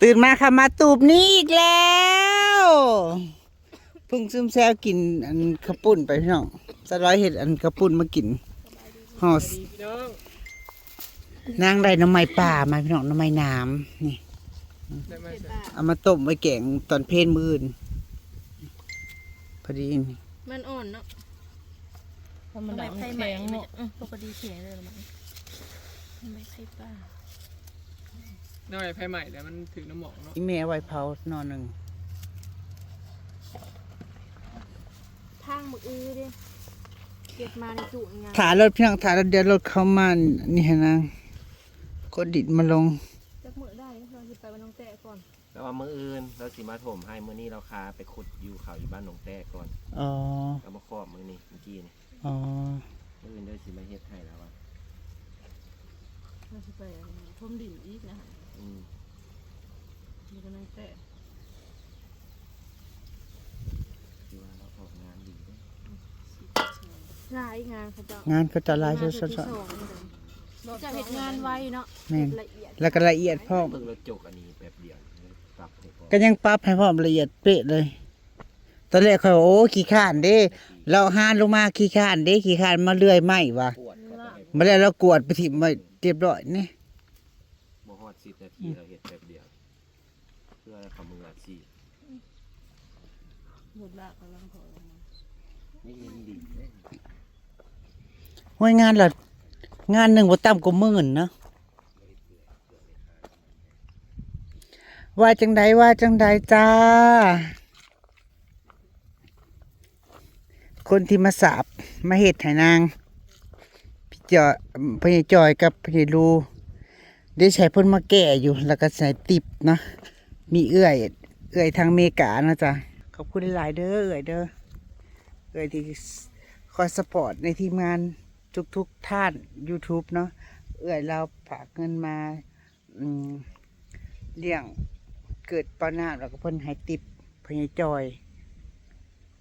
ຕື່ນມາຄ່ຳມາຕູບນີ້ອີກແລ້ວ. ເພິ່ງຊຶມແຊວກິນອັນເຂົ້າປຸ້ນໄປພີ່ນ້ອງ. ສາວລອຍເຮັດອັນເຂົ້າປຸ້ນມາກິນ. ຮອດ ພີ່ນ້ອງ ນາງໄດ້ໜໍ່ໄມ້ປ່າມາພີ່ນ້ອງ, ໜໍ່ໄມ້ໜາມນີ້ ໄດ້ມາໃສ່ ເອົາມາຕົ້ມໄວ້ແກງຕອນເພນມື້ອື່ນ ພໍດີນີ້. ມັນອ່ອນເນາະ ທຳມະດາມັນແຂງເນາະ. ເອີ ປົກກະຕິແຂງເລີຍລະມັງ ໄມ້ໄຜ່ປ່າ. ໜໍ່ໄມ້ໄຜ່ໃໝ່ແລ້ວມັນຖືກນ້ຳໝອກເນາະ. ອີແມ່ໄວ້ເຜົາໜໍ່ໜຶ່ງ. ທາງໝາກອຶເດ້ ເກັບມາໃນຕູ້ງານ. ຖ້າລົດພີ່ນ້ອງ ຖ້າລົດ ດຽວລົດເຂົ້າມານີ້ຫັ້ນນະ ຂົນດິນມາລົງ. ຈັກມື້ໄດ້ ເຮົາຊິໄປບ້ານນ້ອງແຕ້ກ່ອນ. ແຕ່ວ່າມື້ອື່ນລາວຊິມາຖົມໃຫ້, ມື້ນີ້ລາວຄາໄປຂຸດຢູ່ເຂົາຢູ່ບ້ານໜອງແຕ້ກ່ອນ. ອໍ ລາວມາຂອບມື້ນີ້ ມື້ກີ້ນີ້. ອໍ ມື້ອື່ນເດີຊິມາເຮັດໃຫ້ລາວວ່າ ລາວຊິໄປຖົມດິນອີກນະ. ອືມ ຢູ່ກັບນ້ອງແຕ້ ຖືວ່າລາວອອກງານດີເດ້. ຫຼາຍງານເຂົາເຈົ້າ ງານເຂົາເຈົ້າຫຼາຍ ງານເທື່ອທີສອງເດ້. ເຂົາເຈົ້າເຮັດງານໄວເນາະ. ແມ່ນ ເຮັດລະອຽດ ແລ້ວກໍລະອຽດພ້ອມ. ເບິ່ງລະຈົກອັນນີ້ແປັບດຽວ ປັບໃຫ້ພ້ອມ ກໍຍັງປັບໃຫ້ພ້ອມ ລະອຽດເປະເລີຍ. ຕອນແລກຂ້ອຍວ່າ ໂອ້ ຂີ້ຄ້ານເດ້ ລາວຫານລົງມາ ຂີ້ຄ້ານເດ້ ຂີ້ຄ້ານມາເລື່ອຍໄມ້ວ່າ. ມາແລ້ວລາວກວດໄປຖິ້ມໄວ້ຮຽບຮ້ອຍນີ້. ບໍ່ຮອດສິບນາທີ ລາວເຮັດແປັບດຽວ ເພື່ອໃຫ້ເຂົາມືອາຊີບ. ໂອ້ຍ ງານລະ ງານໜຶ່ງບໍ່ຕ່ຳກວ່າໝື່ນນະ. ວ່າຈັ່ງໃດ ວ່າຈັ່ງໃດຈ້າ. ຄົນທີ່ມາສາບມາເຮັດໃຫ້ນາງ ພີ່ຈອຍ ພໍ່ໃຫຍ່ຈອຍກັບພໍ່ໃຫຍ່ລູ ເດ ໃຫ້ເພິ່ນມາແກ້ຢູ່ ແລ້ວກໍໃຫ້ຕິບເນາະ. ມີເອື້ອຍ ເອື້ອຍທາງເມກາເນາະຈ້າ. ຂອບຄຸນຫຼາຍໆເດີເອື້ອຍເດີ ເອື້ອຍທີ່ຄອຍຊັບພອດໃນທີມງານທຸກໆທ່ານ YouTube ເນາະ. ເອື້ອຍລາວຝາກເງິນມາ ອືມ ລ້ຽງເກີດປາວນ້ຳ ແລ້ວກໍເພິ່ນໃຫ້ຕິບພໍ່ໃຫຍ່ຈອຍ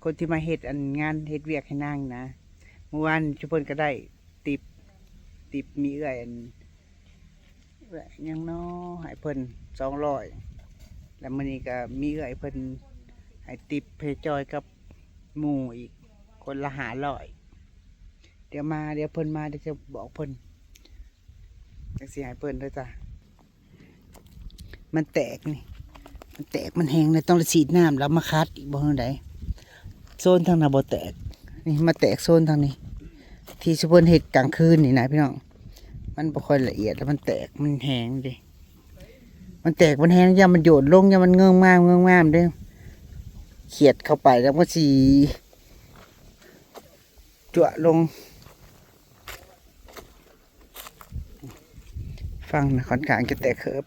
ຄົນທີ່ມາເຮັດອັນງານເຮັດວຽກໃຫ້ນາງນະ. ມື້ວານຊຸມເພິ່ນກໍໄດ້ຕິບ ຕິບມີເອື້ອຍອັນ ເອື້ອຍຫຍັງນໍ ໃຫ້ເພິ່ນສອງຮ້ອຍ ແລ້ວມື້ນີ້ກໍມີເອື້ອຍເພິ່ນໃຫ້ຕິບພໍ່ໃຫຍ່ຈອຍກັບໝູ່ອີກ ຄົນລະຫ້າຮ້ອຍ. ດຽວມາ ດຽວເພິ່ນມາ ດຽວຈະບອກເພິ່ນ ຈັ່ງຊິໃຫ້ເພິ່ນເດີຈ້າ. ມັນແຕກນີ້ ມັນແຕກ ມັນແຫ້ງ ແລ້ວຕ້ອງໄດ້ສີດນ້ຳ ແລ້ວມາຂັດອີກບໍ່ ເຮັດໃດ. ໂຊນທາງນັ້ນບໍ່ແຕກ ນີ້ມາແຕກໂຊນທາງນີ້ ທີ່ຊຸມເພິ່ນເຮັດກາງຄືນນີ້ນະພີ່ນ້ອງ. ມັນບໍ່ຄ່ອຍລະອຽດ ແລ້ວມັນແຕກ ມັນແຫ້ງເດ້ ມັນແຕກ ມັນແຫ້ງ ຢ້ານມັນໂຍດລົງ ຢ້ານມັນເງີງງາມ ເງີງງາມເດ້. ຂຽດເຂົ້າໄປແລ້ວມັນຊິ ຈົວະລົງ. ຝັ່ງນະ ຂ້ອນຂ້າງຈະແຕກເກີບ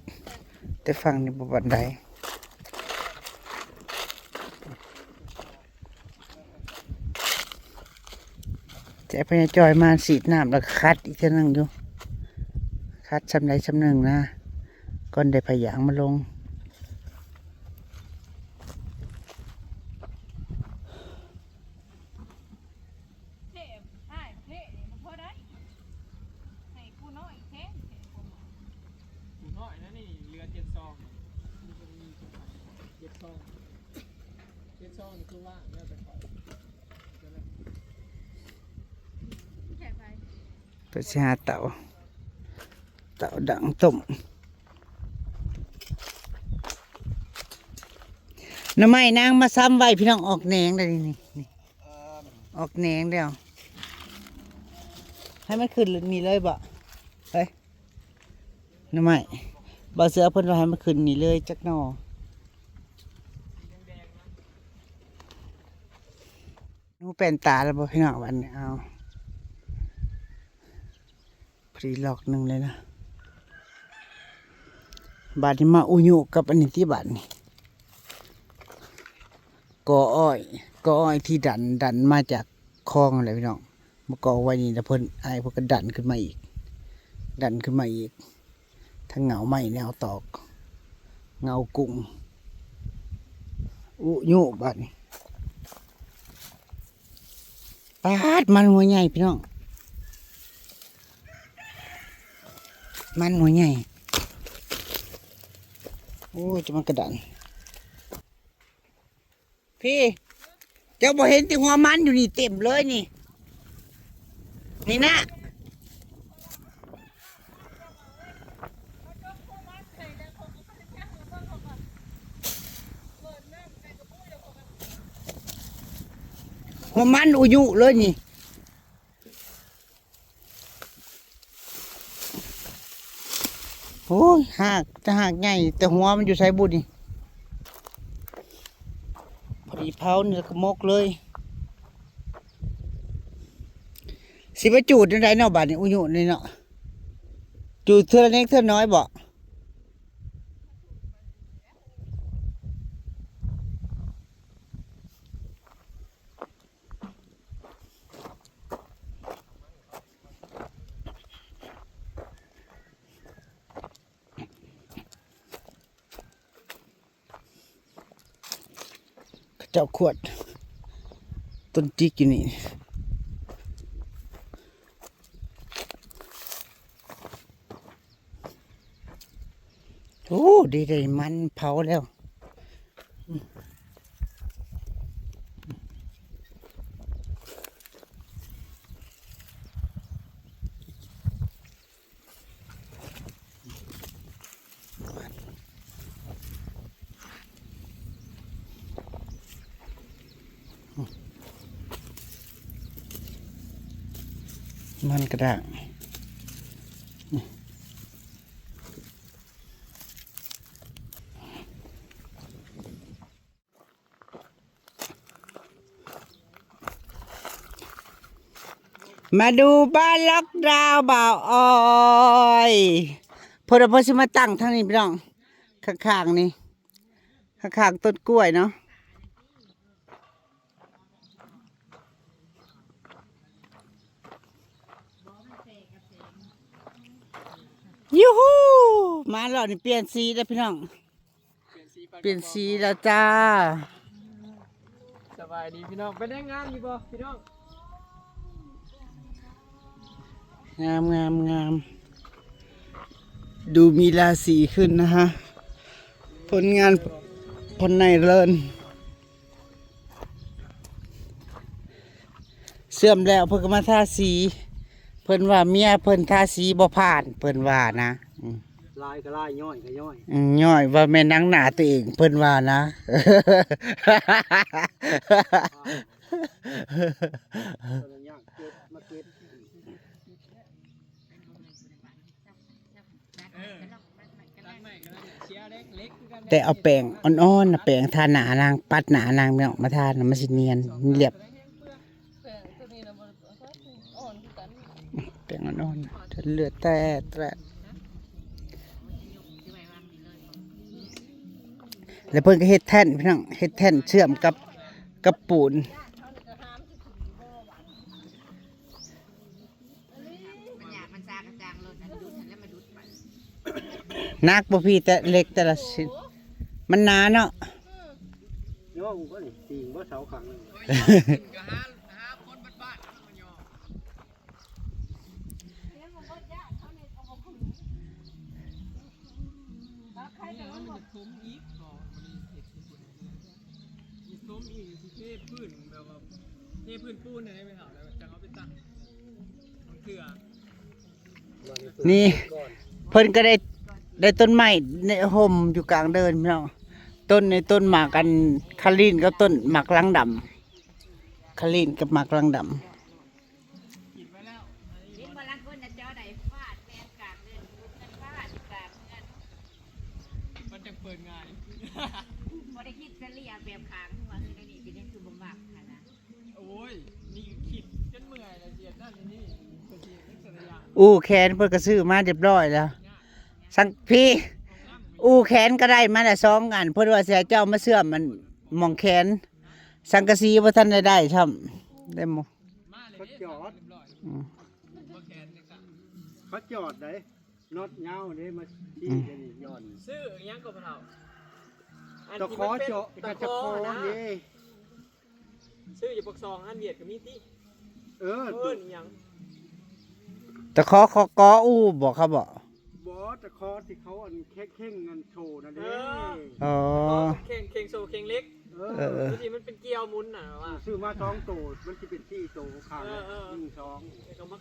ແຕ່ຝັ່ງນີ້ບໍ່ປານໃດ. ແຕ່ພະຍາຈອຍມາສີດນ້ຳ ແລ້ວກໍຂັດອີກເທື່ອໜຶ່ງຢູ່ ຂັດຊ່ຳໃດຊ່ຳໜຶ່ງນະ ກ່ອນໄດ້ຜ້າຢາງມາລົງ. ເທ ອ້າຍ ເທນີ້ມັນພໍໄດ້ ໃຫ້ກູນ້ອຍແທນ ເທ ກູນ້ອຍນັ້ນນີ້ເຫຼືອເຈັດຊອງ ເຈັດຊອງ ເຈັດຊອງນີ້ຄືວ່າງແລ້ວແຕ່ຂ້ອຍ ເພິ່ນຊິຫາເຕົາ ເຕົາດັງຕົ້ມ ໜໍ່ໄມ້ນາງມາຊຳໄວ້ ພີ່ນ້ອງ ອອກແໜງແລ້ວນີ້ ນີ້ ນີ້ ອອກແໜງແລ້ວ ໃຫ້ມັນຂຶ້ນນີ້ເລີຍບໍ່ ເອີຍ ໜໍ່ໄມ້ ບ່າວເສືອເພິ່ນວ່າໃຫ້ມັນຂຶ້ນນີ້ເລີຍຈັກໜໍ່. ໜູແປ້ນຕາແລ້ວບໍ່ ພີ່ນ້ອງ ບັດນີ້ ເອົາ ພໍດີລອກໜຶ່ງເລີຍນະ. ບາດນີ້ມາອຸຍຸກັບອັນນີ້ຕິ ບາດນີ້ ກໍອ້ອຍ ກໍອ້ອຍທີ່ດັນ ດັນມາຈາກຄອງຫັ້ນແຫຼະພີ່ນ້ອງ ມາກໍໄວ້ນີ້ ແລ້ວເພິ່ນ ອ້າຍເພິ່ນກໍດັນຂຶ້ນມາອີກ ດັນຂຶ້ນມາອີກ ທັງເຫງົາໄມ້ແນວຕອກ ເຫງົາກຸ້ງ ອຸຍຸບາດນີ້. ປາດ ມັນຫົວໃຫຍ່ພີ່ນ້ອງ ມັນຫົວໃຫຍ່. ອ້ຍ ຈະມັນກະດານ ພີ້ ເຈົ້າບໍ່ເຫັນຕິ ຫົວມັນຢູ່ນີ້ເຕັມເລີຍນີ້ ນີ້ນະ ຫົວມັນອຸຍຸເລີຍນີ້. ໂອ້ຍ ຮາກ ແຕ່ຮາກໃຫຍ່ ແຕ່ຫົວມັນຢູ່ໃສບຸນີ້? ພໍດີເຜົານີ້ລະກະໝົກເລີຍ. ຊິໄປຈູດແນວໃດເນາະບາດນີ້ ອຸຍຸນີ້ເນາະ? ຈູດເທື່ອລະເລັກເທື່ອນ້ອຍບໍ? ເຂົາເຈົ້າຂວດຕົ້ນຈິກຢູ່ນີ້. ໂອ້ ໄດ້ ໄດ້ມັນເຜົາແລ້ວ. ມັນກະດ້າງ ມາດູບ້ານລັອກດາວບ່າວອອຍ ເພິ່ນວ່າເພິ່ນຊິມາຕັ້ງທາງນີ້ພີ່ນ້ອງ ຂ້າງໆນີ້ ຂ້າງໆຕົ້ນກ້ວຍເນາະ. ຢູຫູ ມາແລ້ວນີ້ ປ່ຽນສີແລ້ວພີ່ນ້ອງ ປ່ຽນສີແລ້ວຈ້າ. ສະບາຍດີພີ່ນ້ອງ ເປັນໄງ ງາມຢູ່ບໍ່ພີ່ນ້ອງ? ງາມ ງາມ ງາມ ດູມີລາສີຂຶ້ນນະຮະ ຜົນງານພາຍໃນເລີນ. ເຊື່ອມແລ້ວເພິ່ນກະມາທາສີ ເພິ່ນວ່າເມຍເພິ່ນທາສີບໍ່ຜ່ານ ເພິ່ນວ່ານະ. ອືມ ລາຍກະລາຍ ຍ້ອຍກະຍ້ອຍ ອືມ ຍ້ອຍວ່າແມ່ນໜັງໜ້າຕົວເອງ ເພິ່ນວ່ານະ. ແຕ່ເອົາແປງອ່ອນໆນະ ແປງທາໜ້ານາງ ປັດໜ້ານາງ ແມ່ນອອກມາທານະ ມັນຊິນຽນ ມັນລຽບ. ແປງອ່ອນໆ ເລືອດແຕະແຕະ ແລ້ວເພິ່ນກະເຮັດແທ່ນພີ່ນ້ອງ ເຮັດແທ່ນເຊື່ອມກັບ ກັບປູນ. ໜັກບໍ່ພີ່ ແຕ່ເຫຼັກແຕ່ລະຊິ້ນ ມັນໜາເນາະ. ຍ້ອງບໍ່ນີ້ ຕີງບໍ່ເສົາຂ້າງໜຶ່ງ. ນີ້ ເພິ່ນກະໄດ້ ໄດ້ຕົ້ນໄມ້ໃນຮົ່ມຢູ່ກາງເດີ່ນພີ່ນ້ອງ ຕົ້ນນີ້ຕົ້ນໝາກອັນຄາລິນກັບຕົ້ນໝາກລັງດຳ ຄາລິນກັບໝາກລັງດຳ. ເຫັນບໍ່ລະຄົນນະ ເຈົ້າໃດຟາດແມ່ນກາງເດີ່ນ ເງິນຟາດກາງເຮືອນ ມັນຈັ່ງເປີດງ່າຍ ບໍ່ໄດ້ຄິດສະເລ່ຍແບບຂ້າງຫົວຄືແນວນີ້ ເປັນຫຍັງຄືບໍ່ມັກຫັ້ນນະ. ໂອ້ຍ ນີ້ຄິດຈົນເມື່ອຍລະ ຊິເຮັດນັ້ນເຮັດນີ້ ເພິ່ນຊິເຮັດຈັກສະລະຢ່າງ. ອູ່ແຂນເພິ່ນກະຊື້ມາຮຽບຮ້ອຍແລ້ວ ສັງພີ ອູ່ແຂນກະໄດ້ມາລະສອງອັນ ເພິ່ນວ່າຊິໃຫ້ເຈົ້າມາເຊື່ອມອັນໝ່ອງແຂນ ສັງກະສີບໍ່ທັນໄດ້ໄດ້ຊ້ຳ ໄດ້ໝົດ. ເຂົາຈອດ ອືມ ເຂົາຈອດໄດ໋ ນັອດຍາວເດ້ ມາຊີ້ ອືມ ດຽວນີ້ຢ່ອນ. ຊື້ອີ່ຫຍັງກໍພໍ່ເຖົ້າ ຕະຂໍເຈາະ ຕະຂໍ ຕະຂໍຫັ້ນນະ ເດ້ ຊື້ຢູ່ປາກຊ່ອງ ຮ້ານຫວຽດກະມີຕິ. ເອີ ເອີ້ນອີ່ຫຍັງ ຕະຂໍ ຂໍ ກໍ ອູ ບໍ ເຂົາບໍ ບໍ່ ຕະຂໍທີ່ເຂົາອັນແຂ້ງໆ ອັນໂຊນັ້ນເດ້. ເອີ ໂຊເຄັ່ງເຫຼັກ ເອີ ເອີ ເອີ ທີ່ມັນເປັນກ່ຽວໝູນນະວ່າ ຊື້ມາສອງໂຕ ມັນຊິເປັນສີ່ໂຕຂ້າງ ເອີ ເອີ ຍິງສອງ ແລ້ວກໍມາ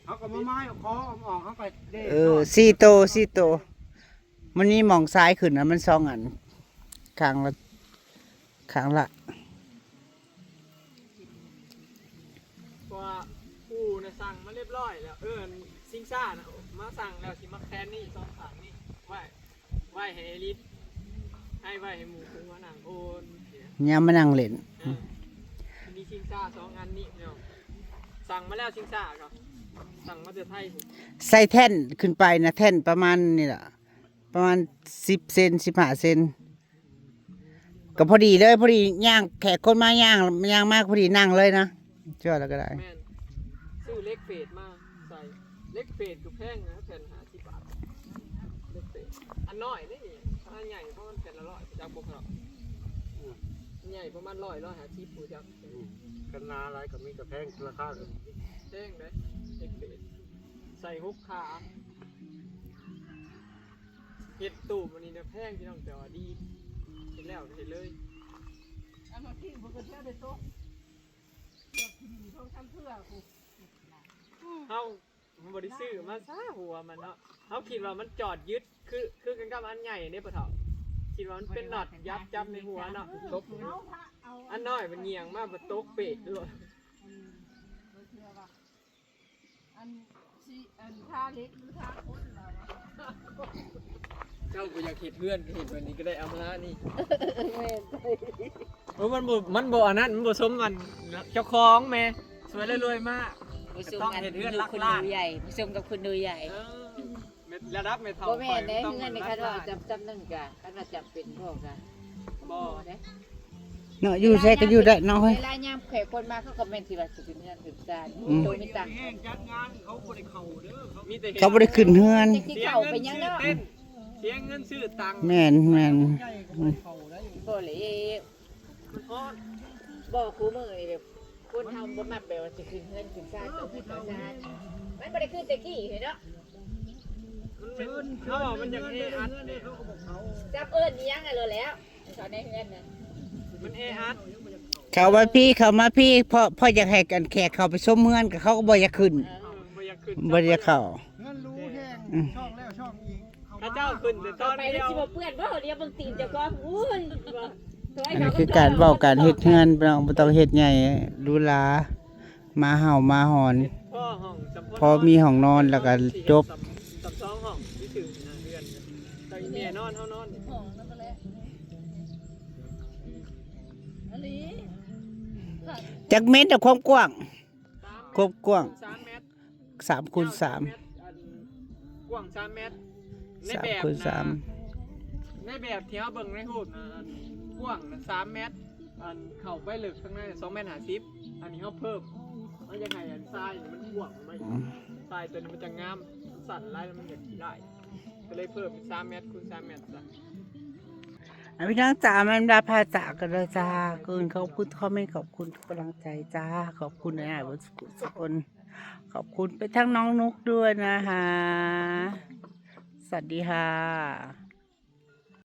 ເຮົາກໍມາໄມ້ເອົາຄໍເອົາອອກ ເຮົາກໍເດ້ ເອີ ສີ່ໂຕ ສີ່ໂຕ ມັນມີໝ່ອງຊາຍຂຶ້ນນະ ມັນສອງອັນ ຂ້າງລະ ຂ້າງລະ ເພາະວ່າປູ່ນະສັ່ງມາຮຽບຮ້ອຍແລ້ວ ເອີ ຊິງຊ້ານະມາສັ່ງແລ້ວ ຊິມາແຄນນີ້ສອງຂ້າງນີ້ໄວ້ ໄວ້ໃຫ້ອາລິດ ໃຫ້ໄວ້ໃຫ້ໝູ່ຜູ້ມານັ່ງໂອນ ຍາມມານັ່ງຫຼິ້ນ ເອີ ມີຊິງຊ້າສອງອັນນີ້ພີ່ນ້ອງ ສັ່ງມາແລ້ວຊິງຊ້າກໍ ສັ່ງມາແຕ່ໄທພຸ້ນ ໃສ່ແທ່ນຂຶ້ນໄປນະ ແທ່ນປະມານນີ້ລະ ປະມານສິບເຊັນ ສິບຫ້າເຊັນ ກໍພໍດີເລີຍ ພໍດີຍ່າງ ແຂກຄົນມາຍ່າງ ຍ່າງມາກໍພໍດີນັ່ງເລີຍນະ ເຈົ້າລະກໍໄດ້ ແມ່ນ ຊື້ເຫຼັກເຟດມາໃສ່ ເຫຼັກເຟດກໍແພງນະ ແຜ່ນຫ້າສິບບາດ ເຫຼັກເຟດ ອັນນ້ອຍເດ້ນີ້ ອັນໃຫຍ່ປະມານແຜ່ນລະຮ້ອຍ ຈັກບໍ່ເທົ່າ ອືມ ໃຫຍ່ປະມານຮ້ອຍ ຮ້ອຍຫ້າສິບ ຜູ້ຈັກ ອືມ ຄັນໜາຫຼາຍກໍມີ ກໍແພງ ລາຄາກໍແພງເດ້ ເຫຼັກເຟດ ໃສ່ຫົກຂາ ເຮັດຕູ້ມື້ນີ້ນະແພງພີ່ນ້ອງ ແຕ່ວ່າດີ ເຮັດແລ້ວກໍເຮັດເລີຍ ເອົາມາກິນບໍ່ກໍແທ້ໄດ້ໂຕ ເກືອບທີ່ດິນສອງສາມເທື່ອພຸ້ນ ເຮົາບໍ່ໄດ້ຊື້ມາຊະຫົວມັນເນາະ ເຮົາຄິດວ່າມັນຈອດຍຶດ ຄື ຄືກັນກັບອັນໃຫຍ່ເດ້ພໍ່ເຖົ້າ ຄິດວ່າມັນເປັນນັອດຍັດຈັບໃນຫົວເນາະ ຕົກ ເອົາພະເອົາ ອັນນ້ອຍມັນຍ່ຽງມາ ມັນຕົກເປະໂລດ ອັນ ອັນຊິ ອັນທາເຫຼັກຫຼືທາຄົນລາວ ເຈົ້າບໍ່ຢາກເຮັດເຮືອນ ກໍເຮັດແບບນີ້ກໍໄດ້ ອຳມາລະນີ້ ແມ່ນ ໂອ້ຍ ມັນບໍ່ ມັນບໍ່ອັນນັ້ນ ມັນບໍ່ສົມອັນເຈົ້າຂອງແໝ່ ສວຍແລ້ວລວຍມາ ບໍ່ສົມ ຕ້ອງເຮັດເຮືອນຫຼັກລ້ານ ໃຫຍ່ ບໍ່ສົມກັບຄົນໂຕໃຫຍ່ ເອີ ແມ່ນ ລະດັບແມ່ເຖົ້າ ບໍ່ແມ່ນເດ້ ເຮືອນນີ້ຄັນວ່າຈຳ ຈຳໜຶ່ງກະ ຄັນວ່າຈຳເປັນບໍ່ກະ ບໍ່ເດ້ ເນາະ ຢູ່ໃສກໍຢູ່ໄດ້ເນາະເຮີ້ຍ ເວລາຍາມແຂກຄົນມາ ເຂົາກໍແມ່ນຊິວ່າຊິຂຶ້ນເຮືອນຂຶ້ນຊານ ອືມ ໂຕມີຕັງ ແຮງຈັດງານ ເຂົາບໍ່ໄດ້ເຂົ້າເດີ ເຂົາມີແຕ່ ເຂົາບໍ່ໄດ້ຂຶ້ນເຮືອນ ຊິເຂົ້າໄປຫຍັງເນາະ ເສຍເງິນຊື້ເຕັນ ເສຍເງິນຊື້ຕັງ ແມ່ນ ແມ່ນ ໃຫຍ່ກໍບໍ່ໄດ້ເຂົ້າໄດ້ ບໍ່ແລ້ວ ມັນຮ້ອນ ບໍ່ ຄູ່ມື້ນີ້ແບບ ຄົນເຮົາບໍ່ມັກແບບວ່າຊິຂຶ້ນເຮືອນຂຶ້ນຊານ ເອີ ເຈົ້າເຮືອນເຈົ້າຊານ ມັນບໍ່ໄດ້ຄືແຕ່ກີ້ເນາະ ມັນເປັນ ເອີ ມັນຢາກແອອັດ ເຂົາກໍບໍ່ເຂົ້າ ຈັບເອີ້ນອີຫຍັງຫັ້ນໂລດແລ້ວ ເຂົ້າໃນເຮືອນນະ ມັນແອອັດ ເຂົ້າມາພີ້ ເຂົ້າມາພີ້ ເພາະ ເພາະຢາກໃຫ້ອັນແຂກເຂົ້າໄປຊົມເຮືອນ ກໍເຂົາກໍບໍ່ຢາກຂຶ້ນ ເອີ ບໍ່ຢາກຂຶ້ນ ບໍ່ຢາກເຂົ້າ ເຮືອນຫຼູແຮງ ອືມ ຊ່ອງແລ້ວຊ່ອງອີກ ເຂົາເຈົ້າຂຶ້ນແຕ່ຕອນດຽວ ໄປແລ້ວຊິບໍ່ເປື້ອນບໍ່ ດຽວເບິ່ງຕີນເຈົ້າຂອງ ໂອ້ຍ ອັນນີ້ຄືການເວົ້າການເຮັດເຮືອນ ບໍ່ຕ້ອງ ບໍ່ຕ້ອງເຮັດໃຫຍ່ຫຼູຫຼາ ມາເຫົ່າມາຫອນ ພໍມີຫ້ອງນອນແລ້ວກໍຈົບ ສອງຫ້ອງທີ່ຖືກເຮືອນ ແຕ່ອີແມ່ນອນ ເຮົານອນຫ້ອງນັ້ນແຫຼະ ອີ່ຫຼີ ຈັກແມ່ນແຕ່ຄວາມກວ້າງ ຄວາມກວ້າງ ສາມແມັດ ສາມຄູນສາມ ກວ້າງສາມແມັດ ໃນແບບ ສາມຄູນສາມ ໃນແບບທີ່ເຮົາເບິ່ງໃນຮູບນະ ອັນກວ້າງນະສາມແມັດ ອັນເຂົ້າໄປເລິກຂ້າງໃນສອງແມັດຫ້າສິບ ອັນນີ້ເຮົາເພີ່ມ ເຮົາຢາກໃຫ້ອັນຊາຍນີ້ມັນກວ້າງອອກມາອີກ ອືມ ຊາຍໂຕນີ້ມັນຈະງາມ ມັນສັ້ນຫຼາຍແລ້ວມັນຢາກຂີ້ຮ້າຍ ກໍເລີຍເພີ່ມເປັນສາມແມັດຄູນສາມແມັດຊະ ອ່ະ ພີ່ນ້ອງຈ໋າ ແມ່ນລາພາຈາກກັນແລ້ວຈ້າ ກ່ອນອື່ນຂອບຄຸນຄອມເມັນ ຂອບຄຸນທຸກກຳລັງໃຈຈ້າ ຂອບຄຸນອ້າຍໆເບິດສຸກສຸກຄົນ ຂອບຄຸນໄປທາງນ້ອງນຸກດ້ວຍນະຄະ ສະຫວັດດີຄ່ະ.